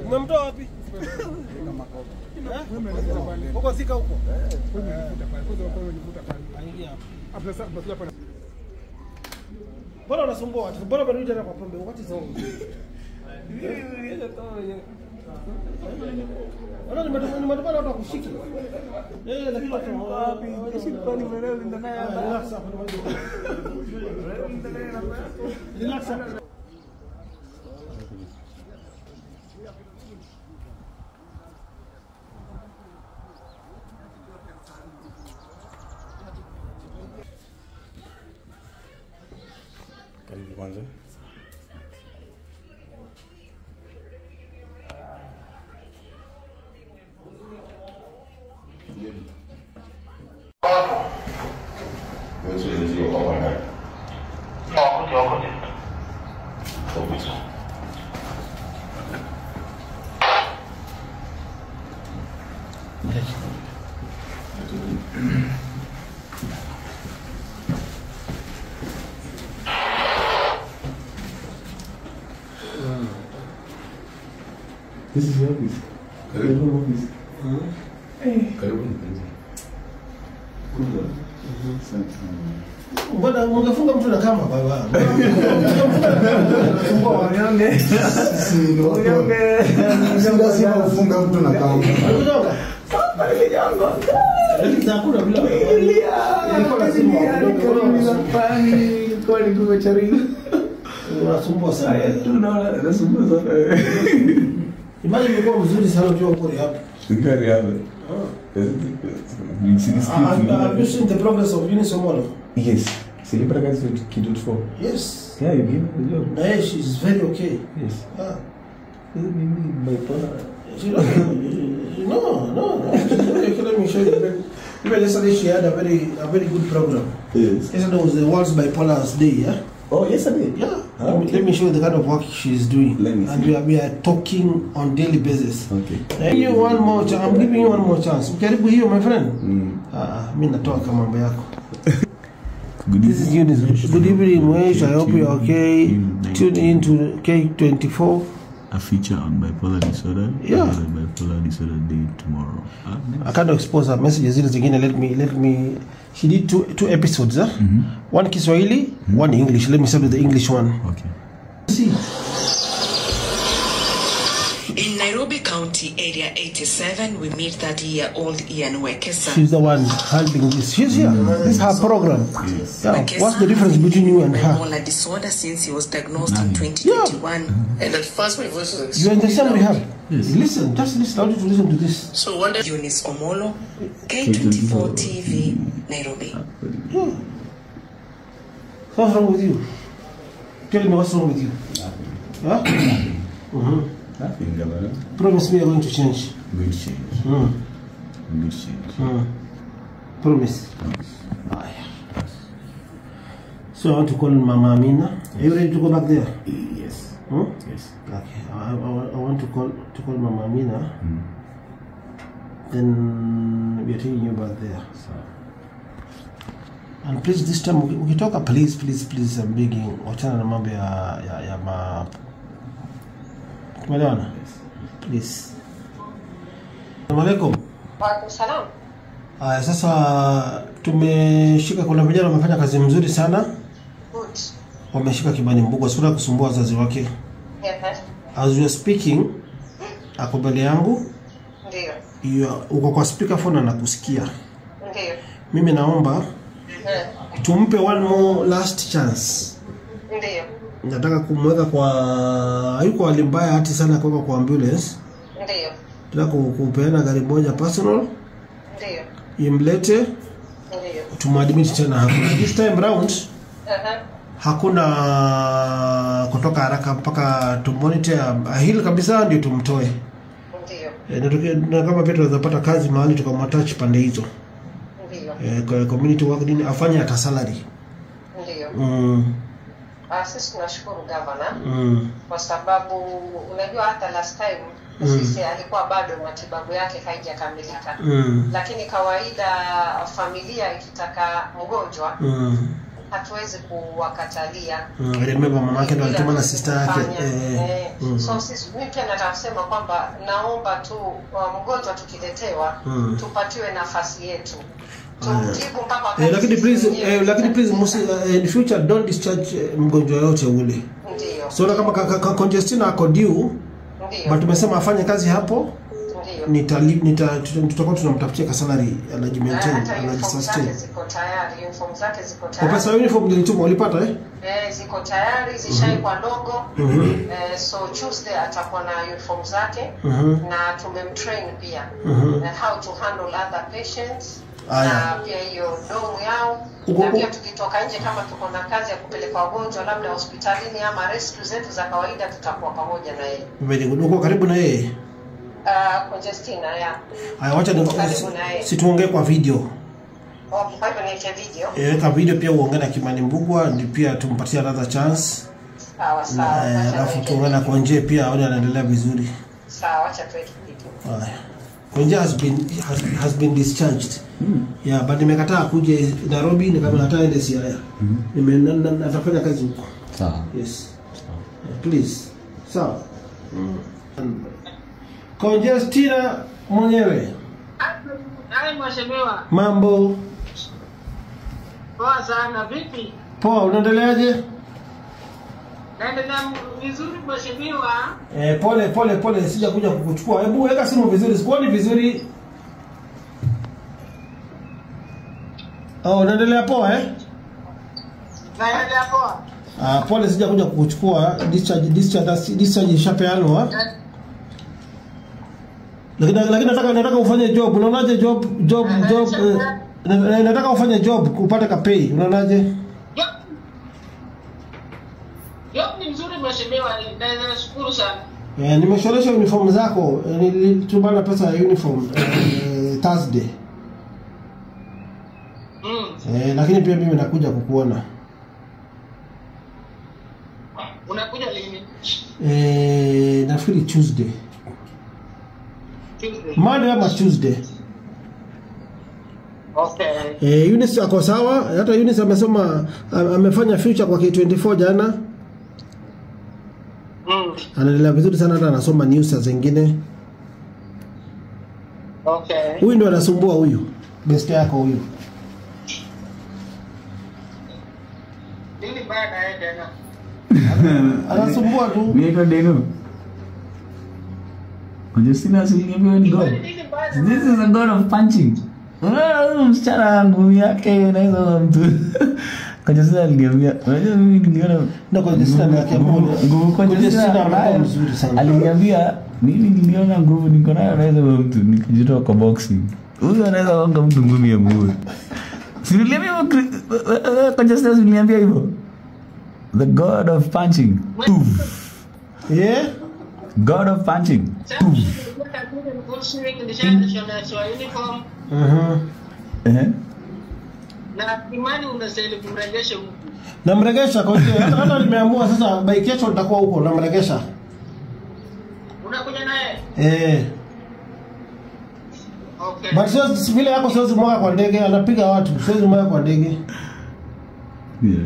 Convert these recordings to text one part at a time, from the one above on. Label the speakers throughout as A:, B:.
A: Unamtoa wapi? Huko sika huko. Mbona unasumbua watu? Mbona unarudi tena kwa pombe? What is wrong? Mbona nimetumana watu wakushiki? Lakini watu wapi? Relax hapo. Relax hapo.
B: Karibu kwanza.
C: This is your office. Karibu office.
B: Karibu.
A: Mbona ungefunga mtu na kama baba?
C: Si lazima ufunga mtu na kama.
A: Unasumbua sana. Imagine ilikuwa mzuri sana ukiwa huko rehab.
B: Ukiwa rehab.
A: Have you seen the progress of Eunice Omolo?
B: Yes. Silipata kazi kitu 4.
A: Yes.
B: Yeah, you give her the job.
A: Na she is very okay.
B: Yes.
A: Ah.
B: Mimi bipolar.
A: No. Okay, let me show you. Even yesterday she had a very good program.
B: Yes.
A: Yesterday was the World's Bipolar Day, yeah?
B: Oh, yesterday?
A: Yeah.
B: Okay.
A: Let me show you the kind of work she's doing.
B: Let me see.
A: And we are talking on daily basis.
B: Okay.
A: Give you one more chance. I'm giving you one more chance. Ukaribu hiyo, my friend. Mimi natoa kama mambo yako. This is Eunice. Good evening, Mwesh. I hope you're okay. Tune in to K24.
D: A feature on bipolar disorder.
A: Yeah.
D: Bipolar disorder day tomorrow.
A: I can't expose her messages again. Let me. She did two episodes, huh? One Kiswahili, one English. Let me start with the English one.
D: Okay.
A: See.
E: In Nairobi County, Area 87, we meet 30-year-old Ian Wekesa.
A: She's the one handling this. She's here. This is her program.
D: Yes.
A: Yeah. What's the difference between you and her?
E: Bipolar disorder since he was diagnosed in 2021.
A: Yeah.
F: And at first my voice was
A: You understand we have?
D: Yes.
A: Listen, just listen. I want you to listen to this.
F: So one day,
E: Eunice Omolo, K24 TV, Nairobi.
A: Yeah. What's wrong with you? Tell me what's wrong with you.
B: Nothing.
A: Huh?
B: Nothing, Governor.
A: Promise me you're going to change.
D: I'm going to change. I'm going to change.
A: Promise. Ah, yeah. So I want to call Mama Amina. Are you ready to go back there?
B: Yes. Yes.
A: Okay. I want to call Mama Amina. Then we are taking you back there.
B: So.
A: And please this time ukitoka, please please please, I'm begging, wachana na mambo ya ma. Tumeelewana? Please. Assalamu alaikum.
G: Wa alaikum salam.
A: Aya, sasa tumeshika, kuna vijana wamefanya kazi mzuri sana.
G: Good.
A: Wameshika Kimani Mbugua, sura kusumbua wazazi wake.
G: Yeah.
A: As we are speaking, ako mbele yangu.
G: Ndio.
A: Uko kwa speakerphone anakusikia.
G: Ndio.
A: Mimi naomba tumpe one more last chance.
G: Ndio.
A: Nataka kumweka kwa, hayuko hali mbaya hati sana kuweka kwa ambulance.
G: Ndio.
A: Nataka kupeana gari moja personal.
G: Ndio.
A: Imlete.
G: Ndio.
A: Tumadmit tena hapo. This time round. Hakuna kutoka haraka mpaka tumonitor ahil kabisa ndio tumtoe.
G: Ndio.
A: Na kama pia tunaweza pata kazi mahali tukamwattach pande hizo.
G: Ndio.
A: Community work nini afanye hata salary.
G: Ndio. Sisi tunashukuru governor kwa sababu unajua hata last time sisi alikuwa bado matibabu yake haijakamilika. Lakini kawaida familia ikitaka mgonjwa hatuwezi kuwakatalia.
A: Remember mama yake ndo alituma na sister yake.
G: So sisi, mimi pia nataka kusema kwamba naomba tu mgonjwa tukiletewa tupatiwe nafasi yetu. Tumtibu mpaka wakati.
A: Lakini please, lakini please in future don't discharge mgonjwa yote ule.
G: Ndio.
A: So kama Conjestina ako due, but tumesema afanye kazi hapo. Tutakuwa tunamtafutia ka salary anajimaintain, anajisustain.
G: Ziko tayari, uniform zake ziko
A: Kwa
G: tayari.
A: pesa ya uniform nilituma, ulipata eh?
G: Ziko tayari, zishaikwa logo. So Tuesday atakuwa na uniform zake na tumemtrain pia how to handle other patients. Na pia hiyo domu yao. Na pia tukitoka nje kama tuko na kazi ya kupeleka wagonjwa labda hospitalini ama rescue zetu za kawaida, tutakuwa pamoja na yeye.
A: Very good. Uko karibu na yeye?
G: Conjestina, ya.
A: Haya, wacha situongee kwa video.
G: Kwa hivyo niweke video.
A: Weka video pia uongee na Kimani Mbugua, ndio pia tumpatie another chance.
G: Sawa sawa.
A: Alafu tuongee na Konje pia aone anaendelea vizuri.
G: Sawa, acha tuweke video.
A: Haya. Konje has been discharged. Yeah, but nimekataa kuja Nairobi, nikamkataa aende Siaya. Natafanya kazi huko.
D: Sawa.
A: Yes. Please. Sawa. Conjestina mwenyewe.
F: Hai mheshimiwa.
A: Mambo.
F: Poa sana, vipi?
A: Poa, unaendeleaje?
F: Naendelea vizuri mheshimiwa.
A: Pole pole pole, sija kuja kukuchukua. Hebu weka simu vizuri, sikuoni vizuri. Oh, unaendelea poa eh?
F: Naendelea poa.
A: Pole sija kuja kukuchukua. Discharge ishapeanwa. Lakini nataka ufanye job. Unaonaje job nataka ufanye job upate ka pay. Unaonaje?
F: Job ni mzuri mheshimiwa, nashukuru sana.
A: Nimeshoresha uniform zako. Nilitumana pesa ya uniform Thursday. Lakini pia mimi nakuja kukuona.
F: Unakuja lini?
A: Nafikiri Tuesday. Monday ama Tuesday.
F: Okay.
A: Eunice ako sawa, hata Eunice amesoma, amefanya future kwa K24 jana. Anaendelea vizuri sana, hata anasoma news zingine.
F: Okay.
A: Huyu ndio anasumbua huyu. Best yako huyu.
F: Nini baya na yeye tena?
A: Anasumbua tu.
B: Mimi niko Deno. Conjestina asiniambia ni God. This is a god of punching. Msichana ngumi yake inaweza mtu. Conjestina aliniambia, unajua mimi niliona
A: na Conjestina yake nguvu. Conjestina anakuwa mzuri sana.
B: Aliniambia mimi niliona nguvu niko nayo naweza mtu, nikajitoa kwa boxing. Huyu anaweza gonga mtu ngumi ya mguu. Si niliambia Conjestina aliniambia hivyo. The god of punching.
A: Yeah.
B: God of punching.
F: Na imani unastahili kumrejesha huko.
A: Namregesha kwa hiyo hata nimeamua sasa by kesho nitakuwa huko namregesha.
F: Unakuja naye? Okay.
A: But siwezi vile yako siwezi mwaga kwa ndege, anapiga watu, siwezi mwaga kwa ndege.
B: Yeah.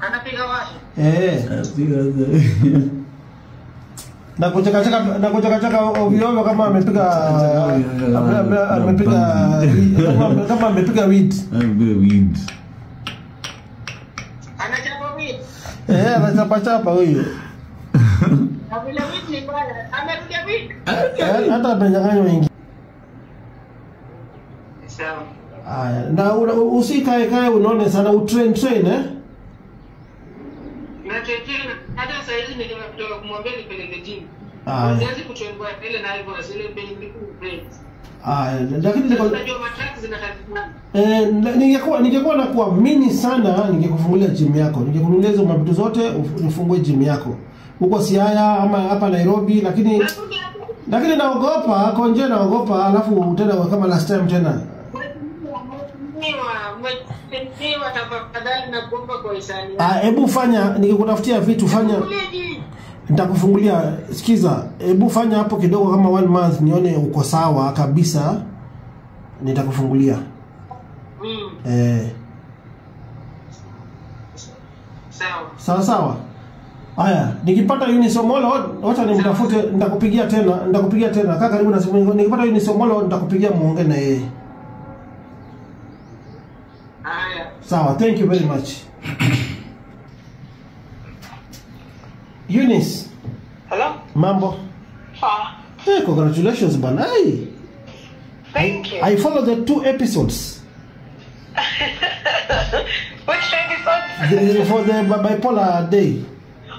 F: Anapiga watu.
B: Anapiga watu.
A: Na kucheka ovyo ovyo kama amepiga kama amepiga weed.
B: Amepiga weed.
F: Anachapa weed.
A: Anachapa chapa huyo.
F: Na vile weed ni mbaya, amerudia weed.
A: Hata amenyang'anywa wengi.
F: Sawa.
A: Aya, na usikae kae unaone sana utrain train eh?
F: Na train hata sasa hizi nimetoka kumwambia nipeleke gym. Siwezi kutrain kwa ile na hivyo zile mbili mbili.
A: Lakini
F: unajua matracks zinataka.
A: Ningekuwa na kuamini sana ningekufungulia gym yako. Ningekununulia hizo mavitu zote ufungue gym yako. Huko Siaya ama hapa Nairobi, lakini naogopa, Konje naogopa, alafu tena kama last time tena. Hebu fanya nikikutafutia vitu fanya. Nitakufungulia, sikiza, hebu fanya hapo kidogo kama 1 month nione uko sawa kabisa, nitakufungulia.
F: Sawa.
A: Sawa sawa. Haya, nikipata Eunice Omolo, wacha nimtafute, nitakupigia tena. Kaa karibu na simu. Nikipata Eunice Omolo nitakupigia muongee na yeye.
F: Haya.
A: Sawa, thank you very much. Eunice.
F: Hello?
A: Mambo. Hey, congratulations bana. Hey.
F: Thank you.
A: I followed the 2 episodes.
F: Which episode?
A: For the bipolar day.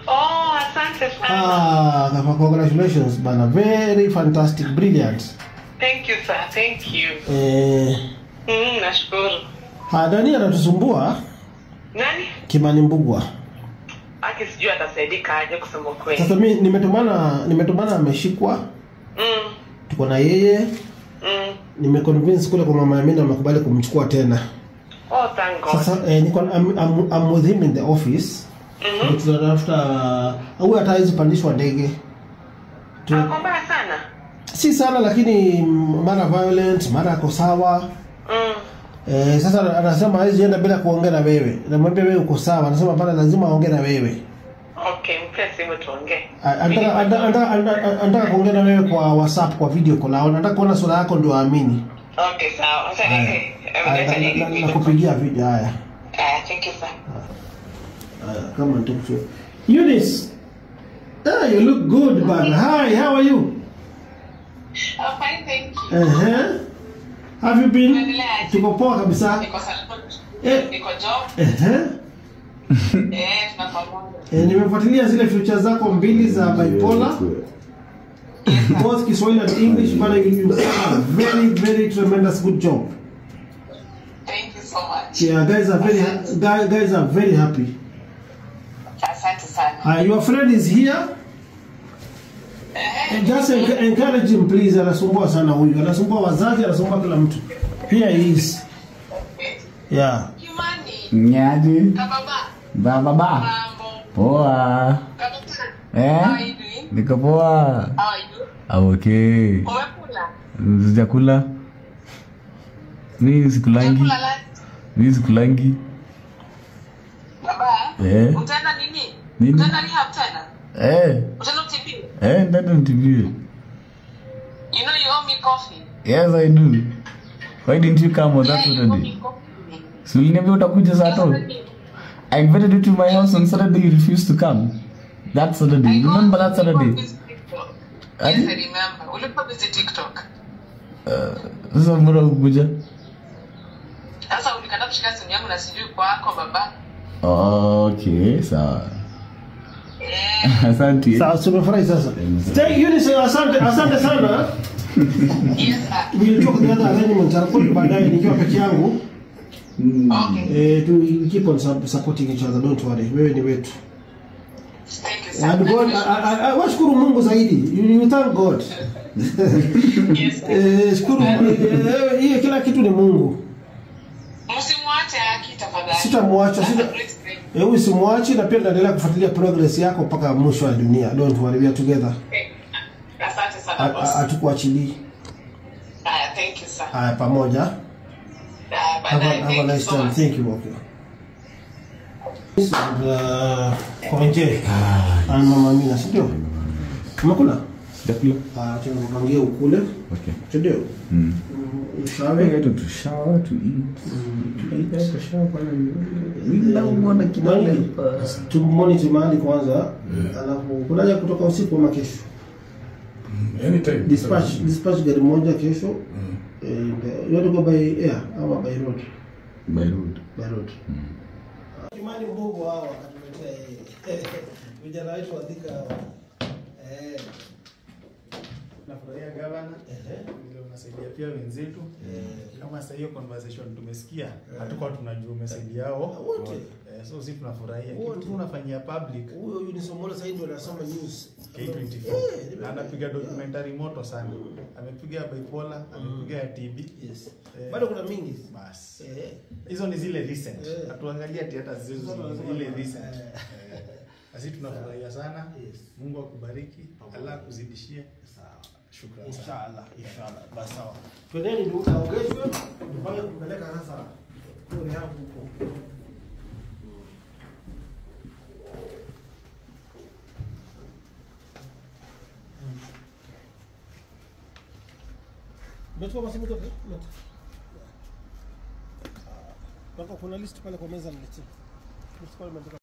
F: Oh, asante sana.
A: Congratulations bana. Very fantastic, brilliant.
F: Thank you sir, thank you. Nashukuru.
A: Nani anatusumbua?
F: Nani?
A: Kimani Mbugua.
F: Aki sijui atasaidika aje kusema kweli.
A: Sasa mimi nimetumana ameshikwa. Tuko na yeye. Nimeconvince kule kwa mama Amina amekubali kumchukua tena.
F: Oh, thank God.
A: Sasa niko I'm with him in the office. Tunatafuta huyu hata pandishwa ndege.
F: Ako mbaya sana.
A: Si sana lakini mara violent, mara ako sawa. Sasa anasema hawezi enda bila kuongea na wewe. Namwambia wewe uko sawa, anasema bana lazima aongee na wewe.
F: Okay, mpe simu tuongee.
A: Anataka kuongea na wewe kwa WhatsApp, kwa video call. Anataka kuona sura yako ndio aamini.
F: Okay, sawa. Sasa
A: nakupigia video haya.
F: Thank you sir.
A: Come and talk to you. Eunice. You look good, man. Hi, how are you?
F: I'm fine, thank you.
A: Have you been? Tuko poa kabisa.
F: Niko salama. Niko job. Tunapamoja.
A: Nimefuatilia zile feature zako mbili za bipolar. Both Kiswahili and English, but you did a very, very tremendous good job.
F: Thank you so much.
A: Yeah, guys are very happy.
F: Asante sana.
A: Your friend is here. And just encourage him please. Anasumbua sana huyu. Anasumbua wazazi, anasumbua kila mtu. Here he is.
F: Okay.
A: Yeah.
F: Kimani.
B: Nyaji.
F: Kababa.
B: Baba.
F: Mambo.
B: Poa.
F: How are you doing?
B: Niko poa.
F: How are you?
B: I'm okay.
F: Umekula?
B: Sijakula. Mimi sikulangi. Mimi sikulangi.
F: Baba. Utaenda nini?
B: Nini?
F: Utaenda rehab tena? Utaenda utibiwe?
B: Nitaenda nitibiwe.
F: You know you owe me coffee.
B: Yes, I do. Why didn't you come on that Saturday? So uliniambia utakuja Saturday. I invited you to my house on Saturday, you refused to come. That Saturday. Remember that Saturday?
F: Yes, I remember. Ulikuwa busy TikTok.
B: Sasa mbona ukuja?
F: Sasa ulikataa kushika simu yangu na sijui kwako baba.
B: Okay, sawa. Asante.
A: Sawa, tumefurahi sasa. Thank you, asante sana.
F: Yes, sir.
A: We'll talk the other arrangement. Nitakuja baadaye nikiwa peke yangu.
F: Okay.
A: We keep on supporting each other, don't worry. Wewe ni wetu.
F: Thank you, sir.
A: And God, washukuru Mungu zaidi. You thank God.
F: Yes.
A: Shukuru hiyo kila kitu ni Mungu.
F: Msimwache haki tafadhali.
A: Sitamwacha, huyu simwachi na pia nitaendelea kufuatilia progress yako mpaka mwisho wa dunia. Don't worry, we are together.
F: Okay. Asante sana boss.
A: Hatukuachilii.
F: Thank you sir.
A: Haya, pamoja.
F: Bye.
A: Have a nice time. Thank you. Okay. Konje. And Mama Amina, si ndio? Umekula?
B: Sijakula.
A: Acha nikupangie ukule.
B: Okay.
A: Si ndio? Ushawe.
B: I got to shower, to eat. To shower kwanza. Ninaona kidole.
A: Tumonitor mahali kwanza. Alafu kunaja kutoka usiku ama kesho?
H: Anytime.
A: Dispatch gari moja kesho. And you want to go by air or by road?
B: By road.
A: By road. Kimani Mbugua hawa akatuletea yeye. Vijana wetu wa Thika hawa.
I: Nafurahia gavana. Vile unasaidia pia wenzetu. Kama sasa hiyo conversation tumesikia, hatukuwa tunajua umesaidia hao.
A: Wote.
I: So sisi tunafurahia. Kitu unafanyia public.
A: Huyo Eunice Omolo sasa ndio anasoma news.
I: K24. Na anapiga documentary moto sana. Amepiga bipolar, amepiga TB.
A: Yes. Bado kuna mingi.
I: Bas. Hizo ni zile recent. Hatuangalia ati hata zile recent. Sisi tunafurahia sana. Mungu akubariki. Allah akuzidishie.
A: Sawa.
I: Shukrani.
A: Inshallah, inshallah. Basi sawa. Twendeni tukaogeshwe, tupange kupeleka sasa kule hapo huko. Umechukua masimu zote? Yote. Mpaka kuna list pale kwa meza niletea. List pale imeandika.